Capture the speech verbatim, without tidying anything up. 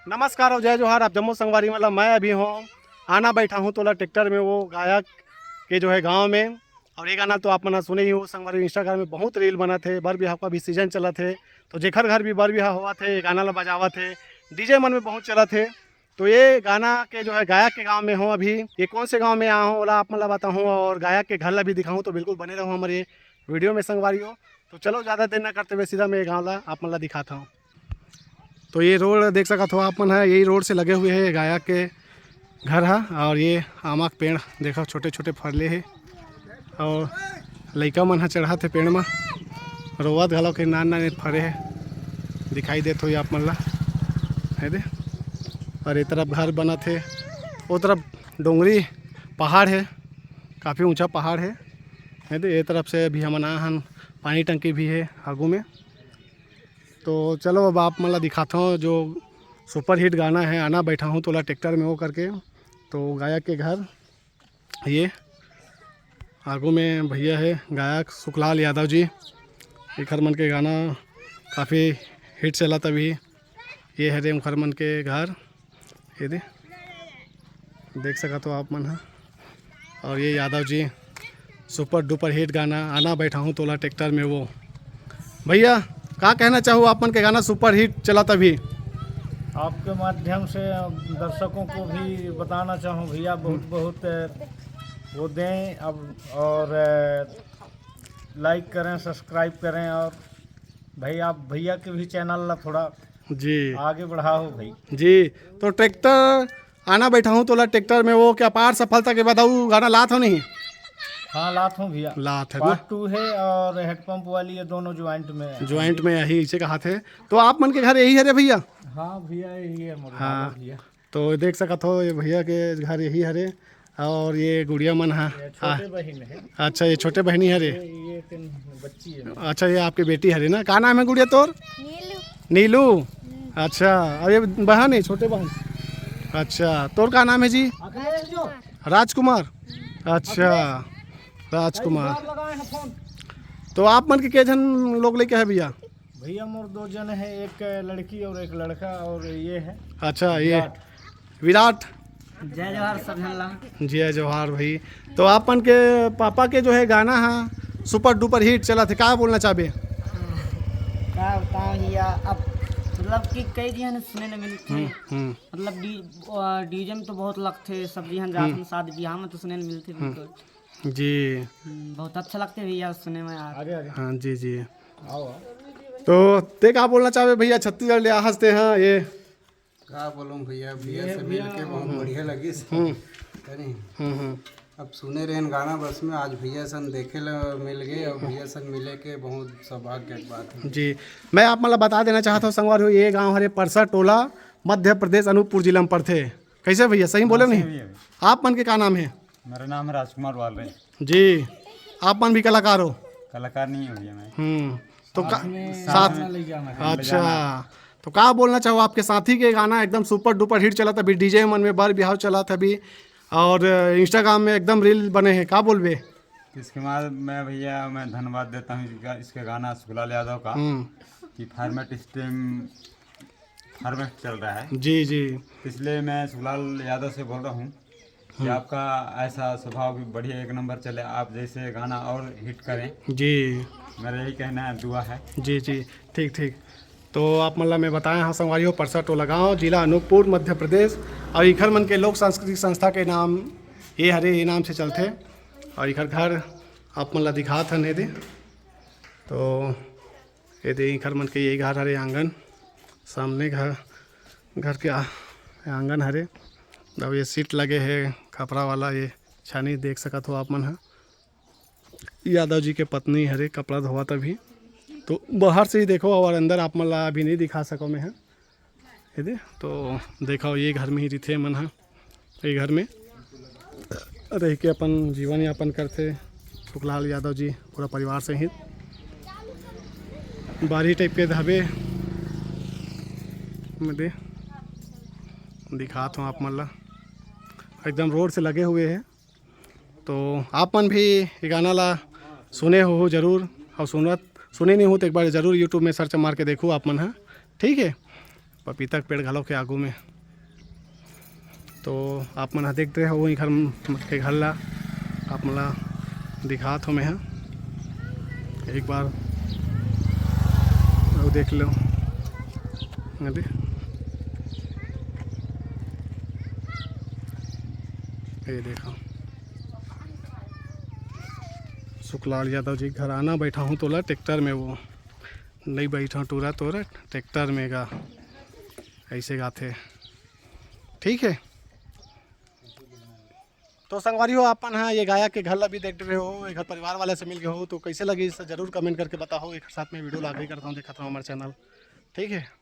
नमस्कार और जय जोहार, आप जम्मो संगवारी मन ला। मैं अभी हूँ आना बैठा हूँ तोला ट्रैक्टर में, वो गायक के जो है गाँव में। और ये गाना तो आप मन ह सुने ही हो संगवारी, Instagram में बहुत रील बनत हे, बर बिहाव का भी सीजन चलत हे, तो जेखर घर भी बर बिहाव होवत हे, ये गाना ला बजावत हे, डीजे मन में बहुत चलत हे। तो ये गाना के जो है गायक के गांव में हो अभी, ये कौन से गांव में आया हूँ ओला आप मन ला बताहूँ और गायक के घर ला भी दिखाऊँ। तो बिल्कुल बने रहो हमारे वीडियो में संगवारी हो। तो चलो ज़्यादा देर ना करते हुए सीधा मैं ये गाँव ला आप मन ला दिखाता हूँ। तो ये रोड देख सकत हो आप मन ह, यही रोड से लगे हुए है गायक के घर ह। और ये आमा के पेड़ देखो, छोटे छोटे फरले हे और लइका मन ह चढ़त हे पेड़ म, रोवत घलो के नान नान फरे हे, दिखाई देत होही आप मन ला, है दे। और ये तरफ घर बनत हे, वो तरफ डोंगरी पहाड़ हे, काफ़ी ऊंचा पहाड़ हे, है दे। ये तरफ से अभी हमन आए हन, पानी टंकी भी हे आगू में। तो चलो अब आप मन ला दिखाथों जो सुपरहिट गाना है आना बैठा हूँ तोला ट्रैक्टर में, वो करके। तो गायक के घर ये आगू में भैया है गायक सुखलाल यादव जी, एखर मन के गाना काफ़ी हिट चलत अभी। ये हरे उखर मन के घर, ये दे देख सकत हो आप मन ह। और ये Yadav ji super duper hit गाना आना बैठा हूँ तोला ट्रैक्टर में वो। भैया, का कहना चाहू आप मन के गाना सुपर हिट चलत अभी? आपके माध्यम से दर्शकों को भी बताना चाहूँ भैया, बहुत बहुत वो दें अब, और लाइक करें, सब्सक्राइब करें, और भाई आप भैया के भी चैनल ला थोड़ा जी आगे बढ़ाओ भाई। जी, तो ट्रैक्टर आना बैठा हूँ तोला ट्रैक्टर में वो क्या अपार सफलता के बाद अउ गाना लात हो नहीं? हाँ, लात हूँ भैया। लात है ना? पार्ट टू है और हेडपंप वाली, ये दोनों ज्वाइंट में है। ज्वाइंट में यही इसे कहा थे। तो आप मन के घर यही हरे भैया? हाँ भैया, यही है हमारे हाँ। भैया। तो देख सकत हो ये भैया के घर यही हरे और ये गुड़िया मन हा। ये छोटे हाँ। बहिन है। अच्छा, ये छोटे बहिनी हरे। ये, ये तीन बच्ची है। अच्छा, ये आपके बेटी हरे ना, का नाम है गुड़िया तोर? नीलू। नीलू। अच्छा, और ये बहन है, छोटे बहन। अच्छा, तोर का नाम है जी? राजकुमार। अच्छा, राजकुमार। तो आप मन के के झन लोग लेके है भैया? भैया मोर दो जन है, एक लड़की और एक लड़का, और ये है अच्छा, ये विराट। विराट। जय जोहार सब झन ला। जय जोहार भाई। तो आप मन के पापा के जो है गाना है सुपर डुपर हिट चलत हे, का बोलना चाहबे? का बताओ भैया, अब मतलब कि कई दिन सुने न मिलते हम्म। हम्म। मतलब डी डीजे में तो बहुत लगते, सब जिहन जात हम्म। हम शादी बियाह में तो सुने न मिलते हम्म। बिल्कुल। जी। हम्म, बहुत अच्छा लगते भैया सुने में यार। आगे आगे। हाँ जी जी। आओ आओ। तो ते का बोलना चाहबे भैया, छत्तीसगढ़ ले आहस ते हाँ ये? का बोलूं भैया, भैया ये से भैया मिल के बहुत हम्म। बढ़िया लगिस। हम्म। है नहीं? हम्म हम्म। अब सुने रहेन गाना बस में, आज भैया सन देखे ला मिल गए और भैया सन मिले के बहुत सौभाग्य के बात है। जी, मैं आप मन ला बता देना चाहत हूँ संगवारी हो, ये गांव हरे परसा टोला, मध्य प्रदेश, अनूपपुर जिला में पड़थे। कैसे भैया, सही बोले हाँ, नहीं? सही भैया। आप मन के का नाम है? मेरा नाम है राजकुमार वालरे। जी, आप मन भी कलाकार हो? कलाकार नहीं है भैया मैं। हम्म, तो का साथ में साथ गाना ले जाना है। अच्छा, तो का बोलना चाहो, आपके साथी के गाना एकदम सुपर डुपर हिट चलत अभी, डीजे मन में बर बिहाव चलत अभी, और इंस्टाग्राम में एकदम रील बने हैं, का बोलबे? इसके बाद मैं भैया मैं धन्यवाद देता हूँ इसका, इसके गाना सुखलाल यादव का हम्म। कि फॉर्मेट स्ट्रीम फॉर्मेट चल रहा है। जी जी। इसलिए मैं सुखलाल यादव से बोल रहा हूँ कि हम्म। आपका ऐसा स्वभाव भी बढ़िया, एक नंबर चले, आप जैसे गाना और हिट करें। जी। मेरा यही कहना है, दुआ है। जी जी, ठीक ठीक। तो आप मन ला मैं बताया हाँ संगवारी हो, परसा टोला गाँव, जिला अनूपपुर, मध्य प्रदेश। और इखर मन के लोक सांस्कृतिक संस्था के नाम ये हरे, ये नाम से चलथे। और इखर घर आप मन ला दिखात हन एदे। तो एदे इखर मन के ये घर हरे आंगन, सामने घर, घर के आ-, आंगन हरे। अब ये सीट लगे हे खपरा वाला, ये छानी देख सकत हो आप मन ह। यादव जी के पत्नी हरे, कपड़ा धोवत अभी। तो बाहर से ही देखो और अंदर आप मन ला अभी नहीं दिखा सको मैं ह। ये दे, तो देखो ये घर में ही रहिथे मन ह, ये घर में रह के अपन जीवन यापन करथे सुखलाल यादव जी पूरा परिवार सहित। बारी टाइप के धाबे में दे दिखात हूँ आप मन ला, एकदम रोड से लगे हुए है। तो आप मन भी ये गाना ला सुने हो जरूर, और सुनत सुने नहीं हो तो एक बार जरूर YouTube में सर्च मार के देखो आप मन ह, ठीक है। पपीता के पेड़ घलो के आगू में। तो आप मन ह देखते हो इखर के घर ला, आप मन ला दिखात हो मैं ह एक बार, वो देख लो। अरे, ये देखो, सुखलाल यादव जी घर आना, बैठा हूँ तोला ट्रैक्टर में, वो नहीं बैठा टूरा तोरा ट्रैक्टर में गा, ऐसे गाथे। ठीक है, तो संगवारी हो, अपन हा ये गायक के घर ला भी देख रहे हो, एक परिवार वाले से मिल गए हो, तो कैसे लगी इसे जरूर कमेंट करके बताओ। एक साथ में वीडियो ला आगे करता हूँ, देखत रहो हमारे चैनल, ठीक है।